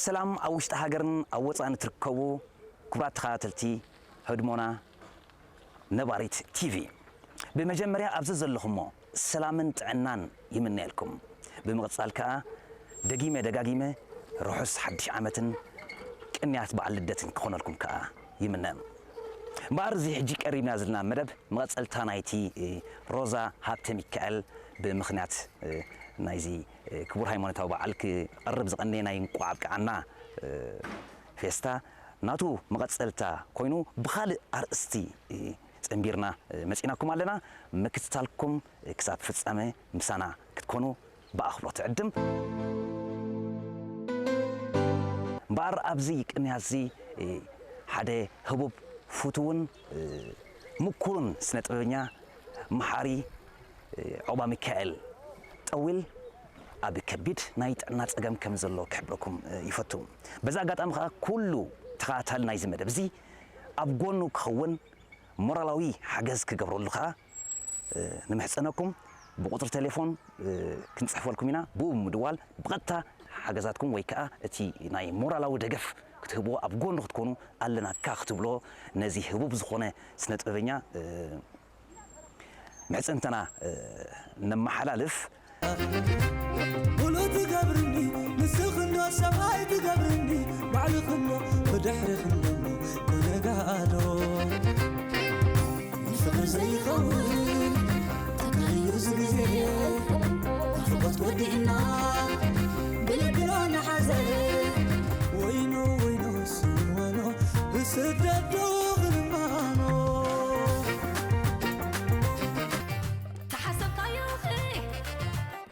ሰላም ኣብ ውሽጢ ሃገርን ኣብ ወጻእን እትርከቡ ክቡራት ተኸታተልቲ ህድሞና ነባሪት ቲቪ፣ ብመጀመርያ ኣብዚ ዘለኹሞ ሰላምን ጥዕናን ይምነየልኩም። ብምቕጻል ከኣ ደጊመ ደጋጊመ ርሑስ ሓድሽ ዓመትን ቅንያት በዓል ልደትን ክኾነልኩም ከኣ ይምነ። እምበኣር እዚ ሕጂ ቀሪብና ዘለና መደብ መቐጸልታ ናይቲ ሮዛ ሃብተ ሚካኤል ብምኽንያት ናይዚ ክቡር ሃይማኖታዊ በዓል ክቐርብ ዝቐነየ ናይ እንቋዕ ኣብቅዓና ፌስታ ናቱ መቐጸልታ ኮይኑ ብኻልእ ኣርእስቲ ጸንቢርና መጺናኩም ኣለና። ምክትታልኩም ክሳብ ፍጻመ ምሳና ክትኮኑ ብኣኽብሮት እዕድም። እምበኣር ኣብዚ ቅንያት እዚ ሓደ ህቡብ ፍቱውን ምኩርን ስነ ጥበበኛ መሓሪ ዑቕባሚካኤል ጠዊል ኣብ ከቢድ ናይ ጥዕና ጸገም ከም ዘሎ ክሕብረኩም ይፈቱ። በዚ ኣጋጣሚ ከኣ ኩሉ ተኸታታሊ ናይዚ መደብ እዚ ኣብ ጎኑ ክኸውን ሞራላዊ ሓገዝ ክገብረሉ ከኣ ንምሕጸነኩም። ብቁጽሪ ቴሌፎን ክንጽሕፈልኩም ኢና። ብኡ ብምድዋል ብቐጥታ ሓገዛትኩም ወይ ከኣ እቲ ናይ ሞራላዊ ደገፍ ክትህብዎ ኣብ ጎኑ ክትኮኑ ኣለናካ ክትብሎ ነዚ ህቡብ ዝኾነ ስነ ጥበበኛ ምሕጽንትና ነመሓላልፍ። ሙሉ ትገብርኒ ንስኽኖ ሰብኣይ ትገብርኒ ባዕልኽኖ ብድሕሪ ክንደሞ ተነጋዶ ንፍቕሪ ዘይኸውን ተካዩ እዚ ግዜ ናፍቖት ወዲእና ብልክሎ ንሓዘ ወይኖ ወይኖ ስንዋኖ ብስደዶ ክንማኖ ተሓሰብካዮ ኸ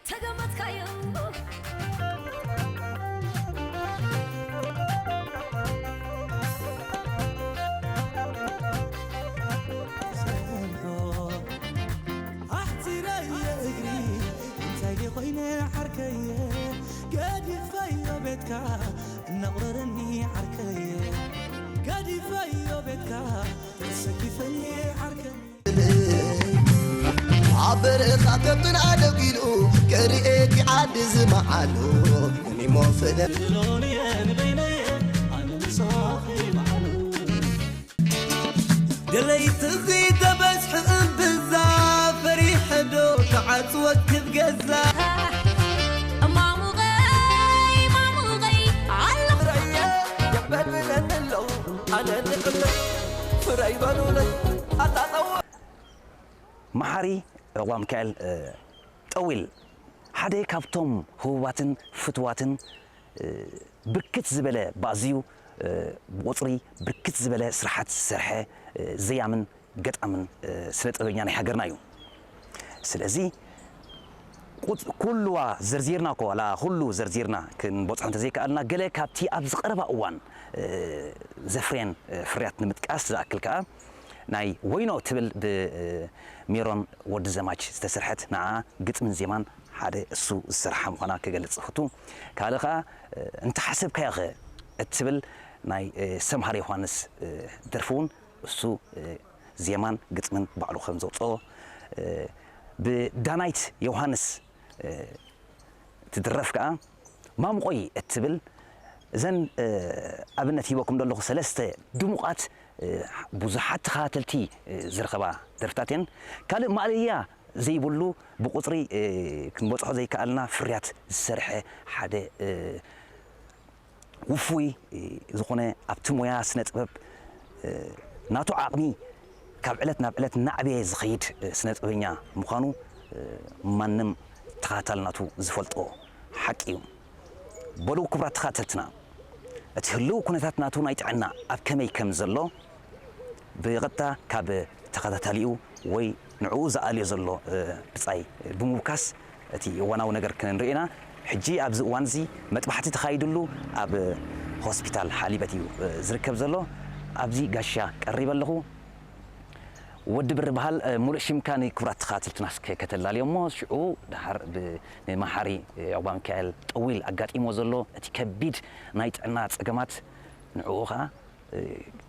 ተገመትካዮ ኣሕፂረየ እግሪ እንታይ ኮይነ ዓርከየ ገዲፈዮ ቤትካ እናቑረረኒ ዓርከየ ገዲፈዮ ቤትካ ተሰኪፈኒ ዓርከየ ኣብ በረኻ ከብትን ኣደጊሉ ከርእየኪ ዓዲ ዝመዓሉ እኒሞ ፍለ ደለይትኺ ተበዝሒ እምብዛ ፈሪሐ ዶ ክዓፅወኪ ብ ገዛ ማሙቐይ ማሙቐይ ኣሎ ፍረየ ይዕበድብለኒ ኣለዉ ኣነ ንዕለይ ፍረይ በሉለይ ኣታ ጸውዕ መሓሪ ዑቕባሚካኤል ጠዊል ሓደ ካብቶም ህቡባትን ፍቱዋትን ብርክት ዝበለ ብኣዝዩ ብቑፅሪ ብርክት ዝበለ ስራሓት ዝሰርሐ ዘያምን ገጣምን ስነ ጥበበኛ ናይ ሃገርና እዩ። ስለዚ ኩሉዋ ዘርዚርና እኮ ዋላ ኩሉ ዘርዚርና ክንበፅሖ እንተዘይከኣልና ገለ ካብቲ ኣብዚ ቀረባ እዋን ዘፍርየን ፍርያት ንምጥቃስ ዝኣክል ከዓ ናይ ወይኖ ትብል ብሜሮን ወዲ ዘማች ዝተሰርሐት ንዓ ግጥምን ዜማን ሓደ እሱ ዝሰርሓ ምዃና ክገልጽ እፍቱ። ካልእ ኸኣ እንተሓሰብካዮኸ እትብል ናይ ሰምሃር ዮሃንስ ደርፊ እውን እሱ ዜማን ግጥምን ባዕሉ ከም ዘውፅኦ ብዳናይት ዮሃንስ ትድረፍ ከኣ ማሙቆይ እትብል እዘን ኣብነት ሂበኩም ዘለኹ ሰለስተ ድሙቓት ብዙሓት ተኸታተልቲ ዝረኸባ ደርፍታት እየን። ካልእ ማእለያ ዘይብሉ ብቁፅሪ ክንበፅሖ ዘይከኣልና ፍርያት ዝሰርሐ ሓደ ውፉይ ዝኾነ ኣብቲ ሞያ ስነ ጥበብ ናቱ ዓቕሚ ካብ ዕለት ናብ ዕለት እናዕበየ ዝኸይድ ስነ ጥበበኛ ምዃኑ ማንም ተኸታታሊ ናቱ ዝፈልጦ ሓቂ እዩ። በሉ ክቡራት ተኸታተልትና እቲ ህልው ኩነታት ናቱ ናይ ጥዕና ኣብ ከመይ ከም ዘሎ ብቐጥታ ካብ ተኸታታሊኡ ወይ ንዕኡ ዝኣልዮ ዘሎ ብጻይ ብምውካስ እቲ እዋናዊ ነገር ክንርኢ ኢና። ሕጂ ኣብዚ እዋን እዚ መጥባሕቲ ተኻይድሉ ኣብ ሆስፒታል ሓሊበት እዩ ዝርከብ ዘሎ። ኣብዚ ጋሻ ቀሪበ ኣለኹ። ወዲ ብሪ በሃል ሙሉእ ሽምካ ንክቡራት ተኸታተልትና እስከ ከተላልዮ እሞ ሽዑ ደሓር ንመሓሪ ዑቕባሚካኤል ጠዊል ኣጋጢምዎ ዘሎ እቲ ከቢድ ናይ ጥዕና ጸገማት ንዕኡ ኸኣ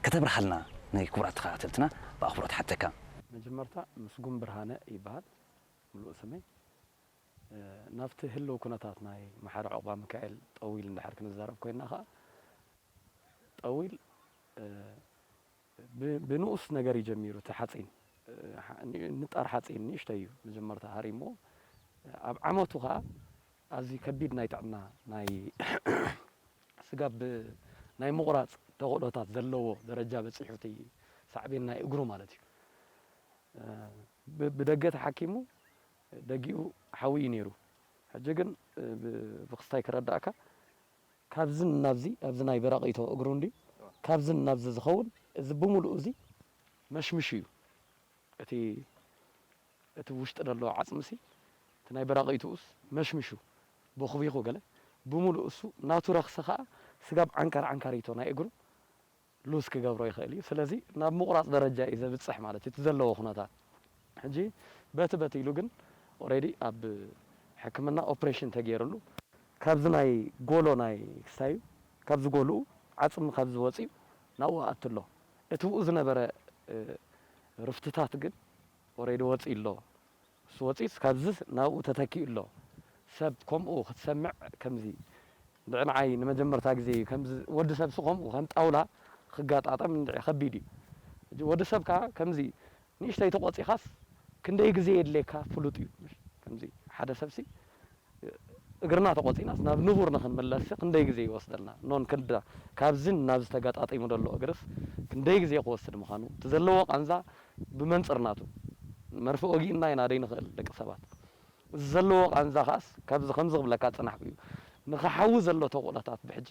ከተብርሃልና ንክቡራት ተኸታተልትና ብኣኽብሮት ሓተካ። መጀመርታ ምስጉን ብርሃነ ይበሃል ምሉእ ስመይ። ናብቲ ህልው ኩነታት ናይ መሓሪ ዑቕባ ሚካኤል ጠዊል እንድሕር ክንዛረብ ኮይና ኸዓ፣ ጠዊል፣ እ፣ ብ-፣ ብንኡስ ነገር እዩ ጀሚሩ። እቲ ሓፂን፣ እ፣ ሓ-፣ ኒ-፣ ንጣር ሓፂን ንእሽተይ እዩ መጀመርታ ሃሪሞ። ኣብ ዓመቱ ኸዓ ኣዝዩ ከቢድ ናይ ጥዕና፣ ናይ ስጋብ ብ-፣ ናይ ምቑራፅ ተኽእሎታት ዘለዎ ደረጃ በፂሑ፣ እቲ ሳዕቤን ናይ እግሩ ማለት እዩ። እ፣ ብ-፣ ብደገ ተሓኪሙ ደጊኡ ሓዊ እዩ ነይሩ። ሕጂ ግን፣ እ፣ ብ-፣ ብክስታይ ክረዳእካ፣ ካብዝን ናብዚ፣ ኣብዚ ናይ በራቒቶ እግሩ እንዲ፣ ካብዝን ናብዚ ዝኸውን፣ እዚ ብምሉኡ እዚ መሽምሽ እዩ። እቲ፣ እቲ ውሽጢ ዘሎ ዓጽምሲ፣ እቲ ናይ በራቒቱኡስ መሽምሹ፣ ቦኽቢኹ ገለ፣ ብምሉኡ እሱ ናቱ ረኽሲ ኸኣ ስጋብ ዓንካር ዓንካሪቶ ናይ እግሩ ሉዝ ክገብሮ ይኽእል እዩ። ስለዚ ናብ ምቑራጽ ደረጃ እዩ ዘብጽሕ ማለት እዩ፣ እቲ ዘለዎ ኩነታት። ሕጂ በቲ በቲ ኢሉ ግን ኦሬዲ ኣብ ሕክምና ኦፕሬሽን ተገይርሉ፣ ካብዚ ናይ ጎሎ ናይ ክሳዩ፣ ካብዚ ጎልኡ ዓጽሚ ካብዚ ወጺኡ ናብኡ ኣትሎ። እቲ ብኡ ዝነበረ፣ እ፣ ርፍትታት ግን ኦሬዲ ወጺኡ ኣሎ። እሱ ወጺኡስ ካብዚ ናብኡ ተተኪኡ ኣሎ። ሰብ ከምኡ ክትሰምዕ ከምዚ፣ ንዕንዓይ ንመጀመርታ ግዜ እዩ። ከምዚ ወዲ ሰብሲ ከምኡ ከም ጣውላ ክጋጣጠም እንድዒ ከቢድ እዩ። ሕጂ ወዲ ሰብ ከኣ ከምዚ ንእሽተይ ተቆጺኻስ ክንደይ ግዜ የድልየካ ፍሉጥ እዩ። ከምዚ ሓደ ሰብሲ እግርና ተቆጺናስ ናብ ንቡር ንኽንምለስሲ ክንደይ ግዜ ይወስደልና? ኖን ክንዳ ካብዝን ናብዚ ተጋጣጢሙ ዘሎ እግርስ ክንደይ ግዜ ክወስድ ምዃኑ፣ እቲ ዘለዎ ቃንዛ ብመንጽር ናቱ መርፍእ ወጊእና ኢና ደይ ንኽእል ደቂ ሰባት። እዚ ዘለዎ ቃንዛ ከኣስ ካብዚ ከምዚ ክብለካ ዝጸናሕኩ እዩ። ንኽሓዊ ዘሎ ተኽእሎታት ብሕጂ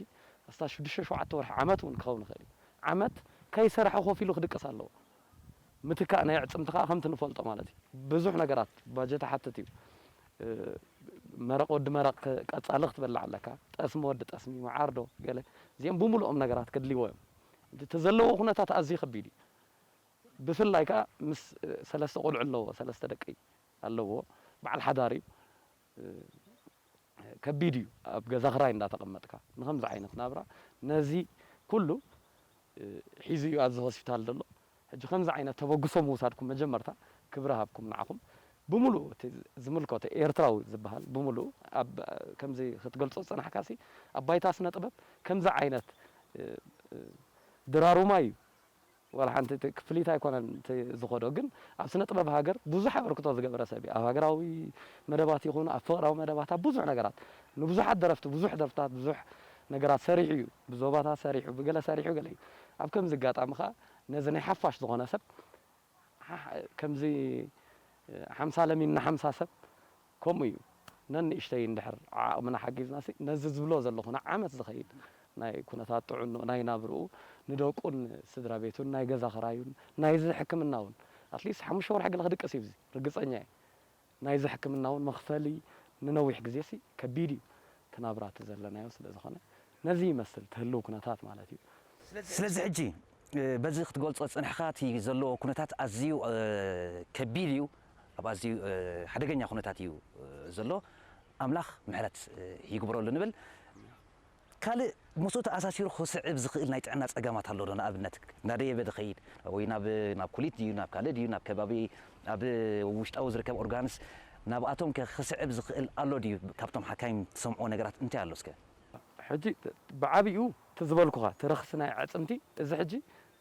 ኣስታት ሽዱሽተ ሸውዓተ ወርሒ ዓመት እውን ክኸውን ይኽእል እዩ። ዓመት ከይሰርሐ ኮፍ ኢሉ ክድቅስ ኣለዎ። ምትካእ ናይ ኣዕጽምቲ ከኣ ከምቲ ንፈልጦ ማለት እዩ። ብዙሕ ነገራት ባጀት ይሓትት እዩ። እ፣ መረቕ ወዲ መረቕ ከ-፣ ቀጻሊ ክትበልዕ ኣለካ። ጠስሚ ወዲ ጠስሚ፣ መዓር ዶ ገለ፣ እዚኦም ብምሉኦም ነገራት ከድልይዎ እዮም። እቲ ዘለዎ ኩነታት ኣዝዩ ከቢድ እዩ። ብፍላይ ከኣ ምስ፣ እ፣ ሰለስተ ቆልዑ ኣለዎ፣ ሰለስተ ደቂ ኣለዎ። በዓል ሓዳር እዩ። እ፣ ከቢድ እዩ ኣብ ገዛ ክራይ እንዳተቐመጥካ ንኸምዚ ዓይነት ናብራ። ነዚ ኩሉ፣ እ፣ ሒዙ እዩ ኣብዚ ሆስፒታል ዘሎ። ሕጂ ከምዚ ዓይነት ተበግሶ ምውሳድኩም መጀመርታ ክብሪ ሃብኩም ንዓኹም። ብምሉኡ እቲ ዝምልከቶ ኤርትራዊ ዝበሃል ብምሉኡ ኣብ ከምዚ ክትገልጾ ዝጸናሕካሲ ኣብ ባይታ ስነ ጥበብ ከምዚ ዓይነት፣ እ፣ እ፣ ድራሩማ እዩ። ዋላ ሓንቲ እቲ ክፍሊት ኣይኮነን እቲ ዝኸዶ፣ ግን ኣብ ስነ ጥበብ ሃገር ብዙሕ ኣበርክቶ ዝገበረ ሰብ እዩ። ኣብ ሃገራዊ መደባት ይኹን ኣብ ፍቕራዊ መደባት፣ ኣብ ብዙሕ ነገራት ንብዙሓት ደረፍቲ ብዙሕ ደርፍታት፣ ብዙሕ ነገራት ሰሪሑ እዩ። ብዞባታት ሰሪሑ፣ ብገለ ሰሪሑ፣ ገለ እዩ። ኣብ ከምዚ ኣጋጣሚ ኸኣ ነዚ ናይ ሓፋሽ ዝኾነ ሰብ ሓ-፣ ከምዚ ሓምሳ ለሚን ንሓምሳ ሰብ ከምኡ እዩ። ነንእሽተይ እንድሕር ዓቕምና ሓጊዝናሲ ነዚ ዝብሎ ዘለኹ ንዓመት ዝኸይድ ናይ ኩነታት ጥዕንኡ፣ ናይ ናብርኡ፣ ንደቁን ስድራ ቤቱን፣ ናይ ገዛ ክራዩን፣ ናይዚ ሕክምና እውን፣ ኣትሊስት ሓሙሽተ ወርሒ ገለ ክድቅስ እዩ፣ እዚ ርግጸኛ እየ። ናይዚ ሕክምና እውን መኽፈሊ ንነዊሕ ግዜሲ ከቢድ እዩ፣ እቲ ናብራ እቲ ዘለናዮ ስለ ዝኾነ፣ ነዚ ይመስል እቲ ህልው ኩነታት ማለት እዩ። ስለዚ ሕጂ፣ እ፣ በዚ ክትገልጾ ዝጸናሕካ እቲ ዘለዎ ኩነታት ኣዝዩ፣ እ፣ ከቢድ እዩ፣ ኣብ ኣዝዩ፣ እ፣ ሓደገኛ ኩነታት እዩ፣ እ፣ ዘሎ። ኣምላኽ ምሕረት፣ እ፣ ይግበረሉ ንብል። ካልእ ምስኡ ተኣሳሲሩ ክስዕብ ዝኽእል ናይ ጥዕና ጸገማት ኣሎ ዶ? ንኣብነት፣ እናደየበ ዝኸይድ ወይ ናብ፣ ናብ ኩሊት ድዩ፣ ናብ ካልእ ድዩ፣ ናብ ከባቢ፣ ኣብ ውሽጣዊ ዝርከብ ኦርጋንስ፣ ናብኣቶም ከ ክስዕብ ዝኽእል ኣሎ ድዩ? ካብቶም ሓካይም ትሰምዖ ነገራት እንታይ ኣሎ እስከ? ሕጂ ብዓቢኡ እቲ ዝበልኩኻ፣ እቲ ረኽሲ ናይ ኣዕጽምቲ፣ እዚ ሕጂ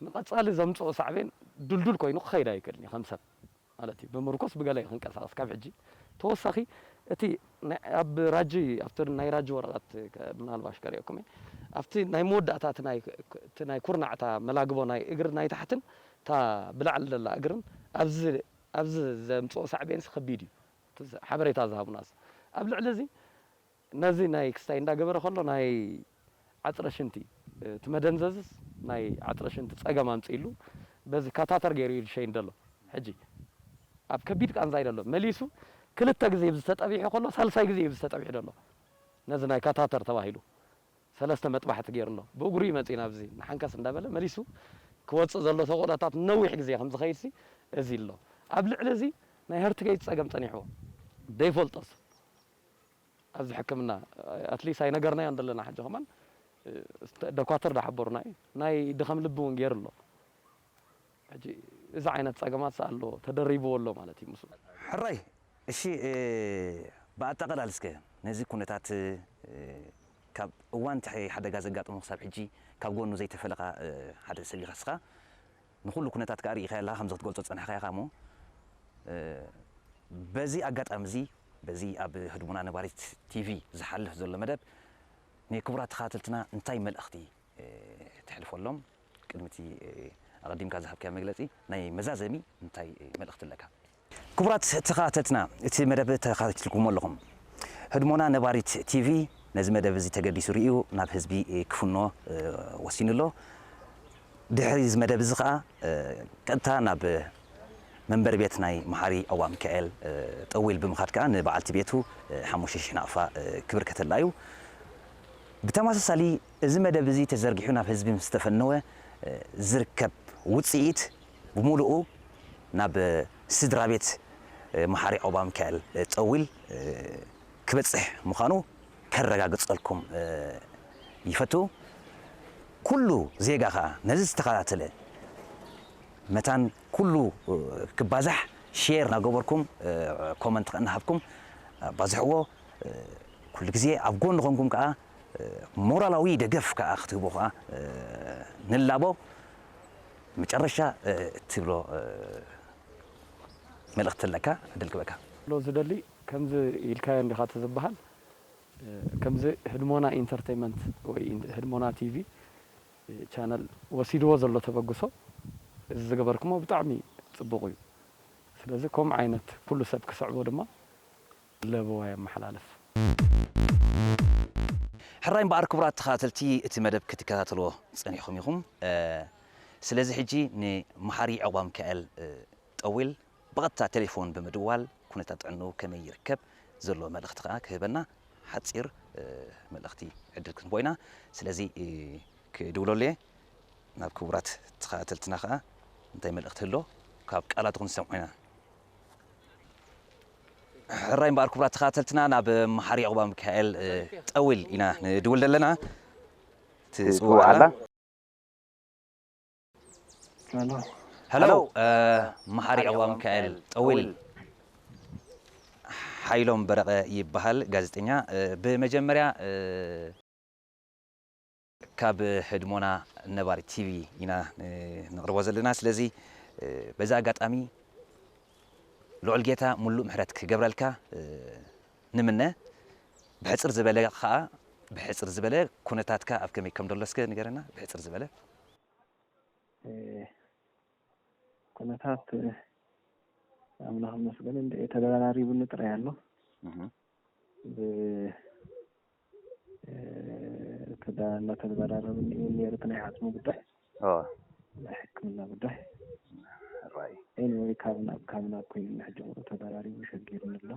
ንቐጻሊ ዘምጽኦ ሳዕቤን ድልዱል ኮይኑ ክኸይድ ኣይክእልን እዩ ከም ሰብ። ማለት እዩ። ብምርኮስ ብገለ እዩ ክንቀሳቐስ። ካብ ሕጂ ተወሳኺ እቲ ናይ፣ ኣብ ራጂ፣ ኣብቲ ናይ ራጂ ወረቐት ከ-፣ ምናልባሽ ከርእየኩም እየ። ኣብቲ ናይ መወዳእታ እቲ ናይ፣ እቲ ናይ ኩርናዕታ መላግቦ ናይ እግሪ ናይ ታሕትን እታ ብላዕሊ ዘላ እግርን ኣብዚ፣ ኣብዚ ዘምጽኦ ሳዕቤንስ ከቢድ እዩ። እቲ ሓበሬታ ዝሃቡናስ። ኣብ ልዕሊ እዚ ነዚ ናይ ክስታይ እንዳገበረ ከሎ ናይ ዓጽረ ሽንቲ፣ እቲ መደንዘዝስ ናይ ዓጽረ ሽንቲ ጸገም ኣምጺእሉ፣ በዚ ካታተር ገይሩ እዩ ዝሸይን ዘሎ። ሕጂ ኣብ ከቢድ ቃንዛ እዩ ዘሎ። መሊሱ ክልተ ግዜ ብዝተጠቢሑ ከሎ፣ ሳልሳይ ግዜ እዩ ብዝተጠቢሑ ዘሎ። ነዚ ናይ ካታተር ተባሂሉ ሰለስተ መጥባሕቲ ገይሩ ኣሎ። ብእግሩ እዩ መጺኡ ናብዚ ንሓንከስ እንዳበለ መሊሱ ክወጽእ ዘሎ ተኽእሎታት ነዊሕ ግዜ ከም ዝኸይድሲ እዚ ኣሎ። ኣብ ልዕሊ እዚ ናይ ሄርትጌት ጸገም ጸኒሕዎ። ደይፈልጦስ ኣብዚ ሕክምና ኣትሊስት ኣይነገርናዮን ዘለና። ሕጂ ከማን፣ እ፣ ስተ-፣ ደኳትር ዳሓበሩና እዩ። ናይ ድኸም ልቢ እውን ገይሩ ኣሎ። ሕጂ እዚ ዓይነት ጸገማት ኣሎ፣ ተደሪብዎ ኣሎ ማለት እዩ ምስኡ። ሕራይ፣ እሺ፣ እ፣ ብኣጠቓላሊ እስከ ነዚ ኩነታት ካብ እዋን እቲ ሓደጋ ዘጋጠሞ ክሳብ ሕጂ ካብ ጎኑ ዘይተፈለኻ ሓደ ሰብ ኢኻ እስኻ። ንኹሉ ኩነታት ከኣ ርኢኻዮ ኣለኻ፣ ከምዚ ክትገልጾ ዝጸናሕካ ኢኻ እሞ በዚ ኣጋጣሚ እዚ በዚ ኣብ ህድሞና ነባሪት ቲቪ ዝሓልፍ ዘሎ መደብ ንክቡራት ተኸታተልትና እንታይ መልእኽቲ ተሕልፈሎም? ቅድሚ እቲ ኣቐዲምካ ዝሃብካዮ መግለጺ ናይ መዛዘሚ እንታይ መልእኽቲ ኣለካ? ክቡራት ተኸታተልትና፣ እቲ መደብ ተኸታቲልኩሞ ኣለኹም። ህድሞና ነባሪት ቲቪ ነዚ መደብ እዚ ተገዲሱ ርእዩ ናብ ህዝቢ ክፍኖ ወሲኑ ኣሎ። ድሕሪ እዚ መደብ እዚ ኸኣ ቀጥታ ናብ መንበሪ ቤት ናይ መሓሪ ኣቡኣ ሚካኤል ጠዊል ብምኻድ ከኣ ንበዓልቲ ቤቱ ሓሙሽተ ሽሕ ናቕፋ ክብርከተላ እዩ። ብተመሳሳሊ እዚ መደብ እዚ ተዘርጊሑ ናብ ህዝቢ ምስ ተፈነወ ዝርከብ ውጽኢት ብምሉኡ ናብ ስድራ ቤት መሓሪ ኣቡኣ ሚካኤል ጠዊል ክበጽሕ ምዃኑ ከረጋግጸልኩም ይፈቱ። ኩሉ ዜጋ ኸኣ ነዚ ዝተኸታተለ መታን ኩሉ ክባዛሕ ሼር እናገበርኩም ኮመንት ከኣ እናሃብኩም ኣባዝሕዎ። ኩሉ ግዜ ኣብ ጎኒ ኮንኩም ከኣ ሞራላዊ ደገፍ ከኣ ክትህቡ ከኣ ንላቦ። መጨረሻ እትብሎ መልእኽቲ ኣለካ ዕድል ክበካ። ሎ ዝደሊ ከምዚ ኢልካዮ እንዲኻ እቲ ዝበሃል ከምዚ ህድሞና ኢንተርቴይመንት ወይ ህድሞና ቲቪ ቻነል ወሲድዎ ዘሎ ተበግሶ እዚ ዝገበርኩሞ ብጣዕሚ ፅቡቕ እዩ። ስለዚ ከምኡ ዓይነት ኩሉ ሰብ ክስዕቦ ድማ ለበዋ የመሓላልፍ። ሕራይ እምበኣር ክቡራት ተኸታተልቲ እቲ መደብ ክትከታተልዎ ጸኒሕኩም ኢኹም። ስለዚ ሕጂ ንመሓሪ ዑቕባሚካኤል ጠዊል ብቐጥታ ቴሌፎን ብምድዋል ኩነታት ጥዕንኡ ከመይ ይርከብ ዘሎ መልእኽቲ ከኣ ክህበና ሓጺር መልእኽቲ ዕድል ክንህቦ ኢና። ስለዚ ክድውለሉ እየ። ናብ ክቡራት ተኸታተልትና ከኣ እንታይ መልእኽቲ ህሎ ካብ ቃላቱ ክንሰምዖ ኢና። ሕራይ እምበኣር ክቡራት ተኸታተልትና ናብ መሓሪ ዑቕባሚካኤል ጠዊል ኢና ንድውል ዘለና። ትጽውዕ ኣላ። ሄሎ መሓሪ ዑቕባሚካኤል ጠዊል ሓይሎም በረቐ ይበሃል፣ ጋዜጠኛ። ብመጀመርያ ካብ ህድሞና ነባሪ ቲቪ ኢና ነቕርቦ ዘለና። ስለዚ በዚ ኣጋጣሚ ልዑል ጌታ ሙሉእ ምሕረት ክገብረልካ ንምነ። ብሕጽር ዝበለ ከኣ ብሕጽር ዝበለ ኩነታትካ ኣብ ከመይ ከም ደሎ እስከ ንገረና ብሕጽር ዝበለ። ኩነታት ኣምላኽ ይመስገን እንደ ተደራሪቡኒ ጥራይ ኣሎ። ብ- እ፣ ተዳ- እናተደራረብኒ እውን ነይሩ እቲ ናይ ዓጽሚ ጉዳይ፣ ናይ ሕክምና ጉዳይ። ኤኒወይ ካብ ናብ ካብ ናብ ኮይኑኒ ሕጂ እሞ ተደራሪቡ ሸጊሩኒ ኣሎ።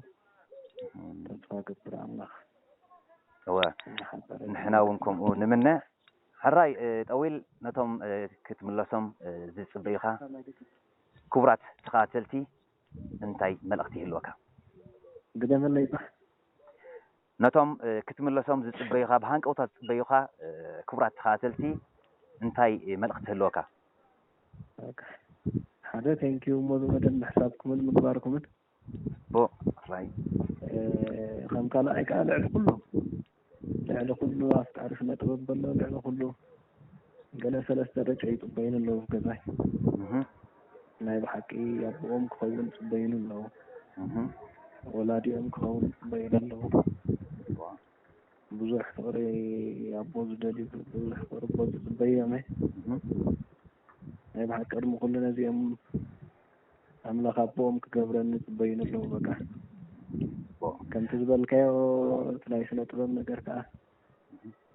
ተስፋ ገብር ኣምላኽ እወ ንሕና እውን ከምኡ ንምነ። ሕራይ ጠዊል ነቶም ክትምለሶም ዝፅበዩኻ ክቡራት ተኸታተልቲ እንታይ መልእኽቲ ይህልወካ? ግደፈለይ ባ። ነቶም ክትምለሶም ዝፅበዩኻ ብሃንቀውታ ዝፅበዩኻ ክቡራት ተኸታተልቲ እንታይ መልእኽቲ ይህልወካ? ሓደ ቴንኪዩ እሞ ዝመደብ ምሕሳብኩምን ምግባርኩምን ቦ ራይ ከም ካልኣይ ከዓ ልዕሊ ኩሉ ልዕሊ ኩሉ ኣፍቃሪ ስነ ጥበብ በሎ ልዕሊ ኩሉ ገለ ሰለስተ ደቂ ይፅበዩኒ ኣለዉ ገዛይ ናይ ብሓቂ ኣቦኦም ክኸውን ይፅበዩኒ ኣለዉ ወላዲኦም ክኸውን ይፅበዩኒ ኣለዉ ብዙሕ ፍቕሪ ኣቦ ዝደልዩ ብዙሕ ፍቕሪ ኣቦ ዝፅበዩ እዮም ናይ ብሓቂ ቅድሚ ኩሉ ነዚኦም ኣምላኽ ኣቦኦም ክገብረኒ ይፅበዩኒ ኣለዉ በቃ ከምቲ ዝበልካዮ እቲ ናይ ስነ ጥበብ ነገር ከዓ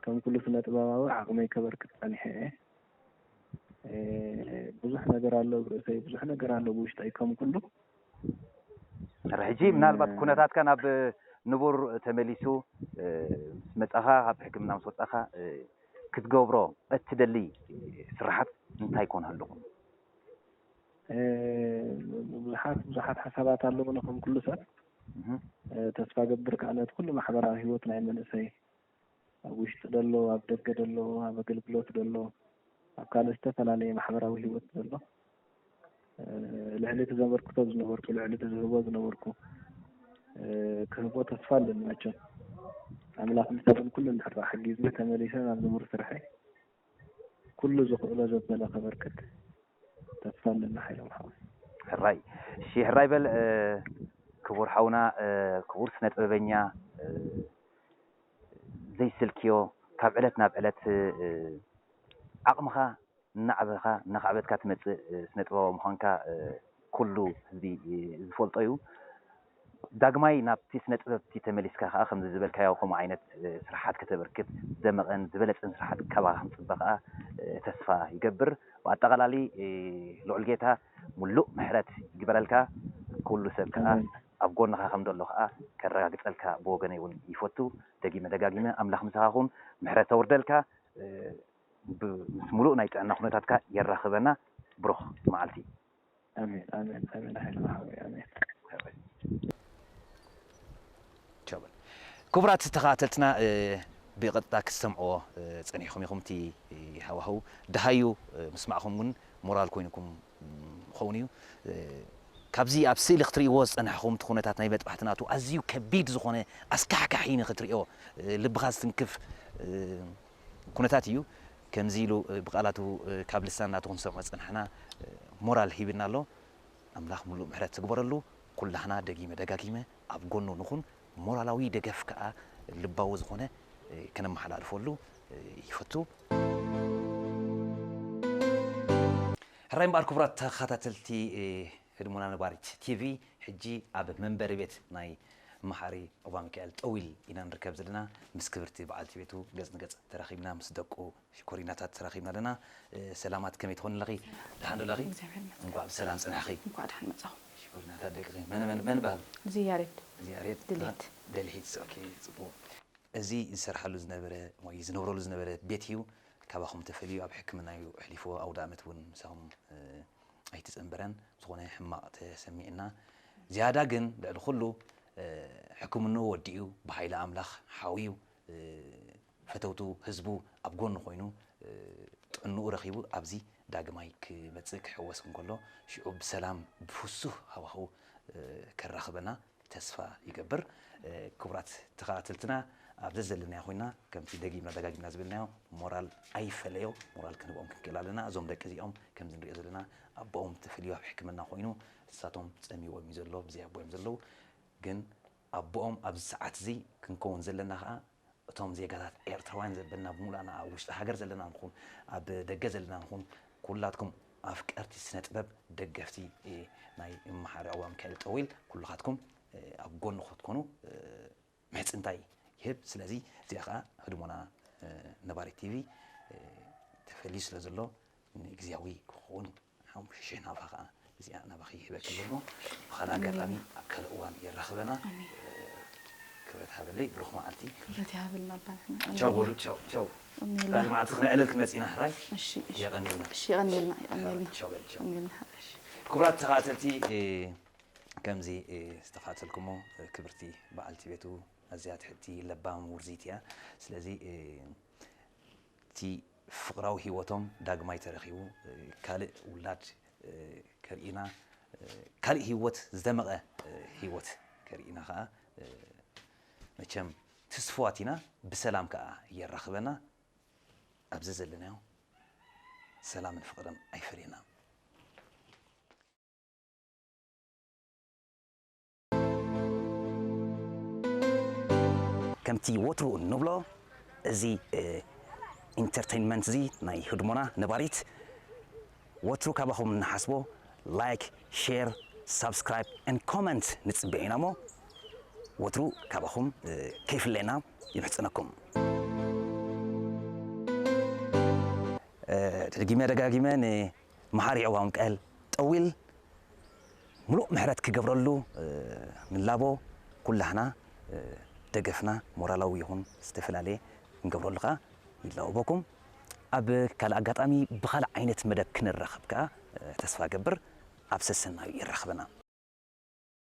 ከም ኩሉ ስነ ጥበባዊ ዓቕመይ ከበርክት ፀኒሐ እየ ብዙሕ ነገር ኣሎ ኣብ ርእሰይ ብዙሕ ነገር ኣሎ ብውሽጠይ ከም ኩሉ ሕጂ ምናልባት ኩነታትካ ናብ ንቡር ተመሊሱ ምስ መጻኻ ካብ ሕክምና ምስ ወጻኻ ክትገብሮ እትደሊ ስራሓት እንታይ ኮን ኣለኹም? ብዙሓት ብዙሓት ሓሳባት ኣለውና ከም ኩሉ ሰብ ተስፋ ገብር ከዓ ነቲ ኩሉ ማሕበራዊ ህይወት ናይ መንእሰይ ኣብ ውሽጢ ደሎ ኣብ ደገ ደሎ ኣብ ኣገልግሎት ደሎ ኣብ ካልእ ዝተፈላለየ ማሕበራዊ ህይወት ዘሎ ልዕሊ እቲ ዘበርክቶ ዝነበርኩ ልዕሊ እቲ ዝህቦ ዝነበርኩ ክህቦ ተስፋ ኣለኒ። መቸም ኣምላኽ ምሳኹም ኩሉ እንድሕር ሓጊዝኒ ተመሊሰ ናብ ንቡር ስርሐይ ኩሉ ዝኽእሎ ዘበለ ከበርክት ተስፋ ኣለኒ። ሓይሎም ሓወይ። ሕራይ። እሺ፣ ሕራይ በል። ክቡር ሓውና፣ ክቡር ስነ ጥበበኛ፣ ዘይስልክዮ፣ ካብ ዕለት ናብ ዕለት ዓቕምኻ እናዓበኻ እናኻዕበትካ ትመፅእ ስነ ጥበባዊ ምዃንካ ኩሉ ህዝቢ ዝፈልጦ እዩ። ዳግማይ ናብቲ ስነ ጥበብ እቲ ተመሊስካ ከዓ ከምዚ ዝበልካዮ ከምኡ ዓይነት ስርሓት ከተበርክት፣ ዝደመቐን ዝበለፀን ስርሓት ካባኻ ክንፅበ ከዓ ተስፋ ይገብር። ብኣጠቓላሊ ልዑል ጌታ ሙሉእ ምሕረት ይግበረልካ። ኩሉ ሰብ ከዓ ኣብ ጎንኻ ከም ዘሎ ከዓ ከረጋግፀልካ ብወገነይ እውን ይፈቱ። ደጊመ ደጋጊመ ኣምላኽ ምሳኻ ይኹን፣ ምሕረት ተውርደልካ። ምስ ሙሉእ ናይ ጥዕና ኩነታትካ የራኽበና። ብሩኽ መዓልቲ። ኣሜን ኣሜን ኣሜን። ሓይለ ሓወይ ኣሜን። ቻው በል። ክቡራት ተኸታተልትና፣ ብቐጥታ ክትሰምዕዎ ጸኒሕኩም ኢኹም። እቲ ሃዋህው ደሃዩ ምስማዕኹም እውን ሞራል ኮይኑኩም ክኸውን እዩ። ካብዚ ኣብ ስእሊ ክትርእይዎ ዝጸናሕኹም እቲ ኩነታት ናይ መጥባሕቲ ናቱ ኣዝዩ ከቢድ ዝኾነ ኣስካሕካሒ ንኽትርእዮ ልብኻ ዝትንክፍ ኩነታት እዩ። ከምዚ ኢሉ ብቓላቱ ካብ ልሳን ናቱ ክንሰምዖ ዝጸናሕና ሞራል ሂብና ኣሎ። ኣምላኽ ሙሉእ ምሕረት ትግበረሉ። ኩላህና ደጊመ ደጋጊመ ኣብ ጎኑ ንኹን። ሞራላዊ ደገፍ ከኣ ልባዊ ዝኾነ ከነመሓላልፈሉ ይፈቱ። ሕራይ እምበኣር ክቡራት ተኸታተልቲ ህድሞና ነባሪት ቲቪ፣ ሕጂ ኣብ መንበሪ ቤት ናይ መሓሪ ኦባ ሚካኤል ጠዊል ኢና ንርከብ ዘለና። ምስ ክብርቲ በዓልቲ ቤቱ ገጽ ንገጽ ተራኺብና፣ ምስ ደቁ ሽኮሪናታት ተራኺብና ኣለና። ሰላማት፣ ከመይ ትኾኒ ኣለኺ? ደሓን ዶ ኣለኺ? እግዚኣብሔር ይመስገን። እንኳዕ ብሰላም ጽናሕኺ። እንኳዕ ደሓን መጻኹም። ሽኮሪናታት ደቅኺ መን መን መን በሃል? እዚ ያሬድ። እዚ ያሬድ። ድሌት። ደልሂት። ኦኬ፣ ጽቡቕ። እዚ ዝሰርሓሉ ዝነበረ ወይ ዝነብረሉ ዝነበረ ቤት እዩ። ካባኹም ተፈልዩ ኣብ ሕክምና እዩ ኣሕሊፍዎ። ኣውደ ኣመት እውን ምሳኹም ኣይተጸንበረን። ዝኾነ ሕማቕ ተሰሚዕና። ዝያዳ ግን ልዕሊ ኩሉ ሕክምንኡ ወዲኡ ብሓይሊ ኣምላኽ ሓውዩ ፈተውቱ ህዝቡ ኣብ ጎኑ ኮይኑ ጥዕንኡ ረኺቡ ኣብዚ ዳግማይ ክመጽእ ክሕወስ እንከሎ ሽዑ ብሰላም ብፍሱህ ሃዋህው ከራኽበና ተስፋ ይገብር። ክቡራት ተኸታተልትና ኣብ ዘዘለናዮ ኮይና ከምቲ ደጊምና ደጋጊምና ዝበልናዮ ሞራል ኣይፈለዮ፣ ሞራል ክንህቦም ክንክእል ኣለና። እዞም ደቂ እዚኦም ከምዚ ንሪኦ ዘለና ኣቦኦም ተፈልዩ ኣብ ሕክምና ኮይኑ ንሳቶም ጸሚዎም እዩ ዘሎ፣ ብዘይ ኣቦ እዮም ዘለዉ። ግን ኣቦኦም ኣብዚ ሰዓት እዚ ክንከውን ዘለና ከዓ እቶም ዜጋታት ኤርትራውያን ዘበልና ብምሉእና ኣብ ውሽጢ ሃገር ዘለና ንኹን ኣብ ደገ ዘለና ንኹን ኩላትኩም ኣፍቀርቲ ስነ ጥበብ ደገፍቲ ናይ መሓሪ ኦባ ሚካኤል ጠዊል ኩልኻትኩም ኣብ ጎኑ ክትኮኑ ምሕጽንታይ ይህብ። ስለዚ እዚኣ ከዓ ህድሞና ነባሪት ቲቪ ተፈልዩ ስለ ዘሎ ንግዚያዊ ክኸውን ሓሙሽተ ሽሕ ናብኻ ከዓ እዚኣ ናባኺ ይህበኪ ኣለኹ። ብኻልእ ኣጋጣሚ ኣብ ካልእ እዋን የራኽበና። ኣሜን። ክብረት ሃበለይ፣ ብሩኽ መዓልቲ። ክብረት ይሃበልና ኣባ ንሕና። ቻው በሉ፣ ቻው፣ ቻው። ኣሜን። ካልእ መዓልቲ ክነዕልል ክመጽእ ኢና፣ ሕራይ? እሺ፣ እሺ። የቐንየልና። እሺ፣ የቐንየልና፣ የቐንየልና። ቻው በሉ፣ ቻው። የቐንየልና፣ እሺ። ክቡራት ተኸታተልቲ፣ እ፣ ከምዚ፣ እ፣ ዝተኸታተልኩሞ፣ እ፣ ክብርቲ በዓልቲ ቤቱ ኣዝያ ትሕቲ ለባም ውርዚት እያ። ስለዚ፣ እ፣ እቲ ፍቕራዊ ህይወቶም ዳግማይ ተረኺቡ፣ ካልእ ውላድ ከርእዩና፣ ካልእ ህይወት፣ ዝደመቐ ህይወት ከርእዩና ከኣ መቸም ትስፉዋት ኢና። ብሰላም ከኣ የራኽበና። ኣብ ዘዘለናዮ ሰላምን ፍቕርን ኣይፈለየና። ከምቲ ወትሩ እንብሎ፣ እዚ፣ እ፣ ኢንተርተይንመንት እዚ ናይ ህድሞና ነባሪት ወትሩ ካባኹም እንሓስቦ ላይክ፣ ሼር፣ ሳብስክራይብ ኤንድ ኮመንት ንጽበዮ ኢና እሞ፣ ወትሩ ካባኹም፣ እ፣ ከይፍለየና ይምሕጸነኩም። እ፣ ደጊመ ደጋጊመ ን መሓሪ ኦባ ሚካኤል ጠዊል ምሉእ ምሕረት ክገብረሉ፣ እ፣ ንላቦ። ኩላህና፣ እ፣ ደገፍና ሞራላዊ ይኹን ዝተፈላለየ ክንገብረሉ ከኣ ንላበወኩም። ኣብ ካልእ ኣጋጣሚ ብኻልእ ዓይነት መደብ ክንራኸብ ከኣ፣ እ፣ ተስፋ እገብር። ኣብ ሰሰናዩ የራኽበና።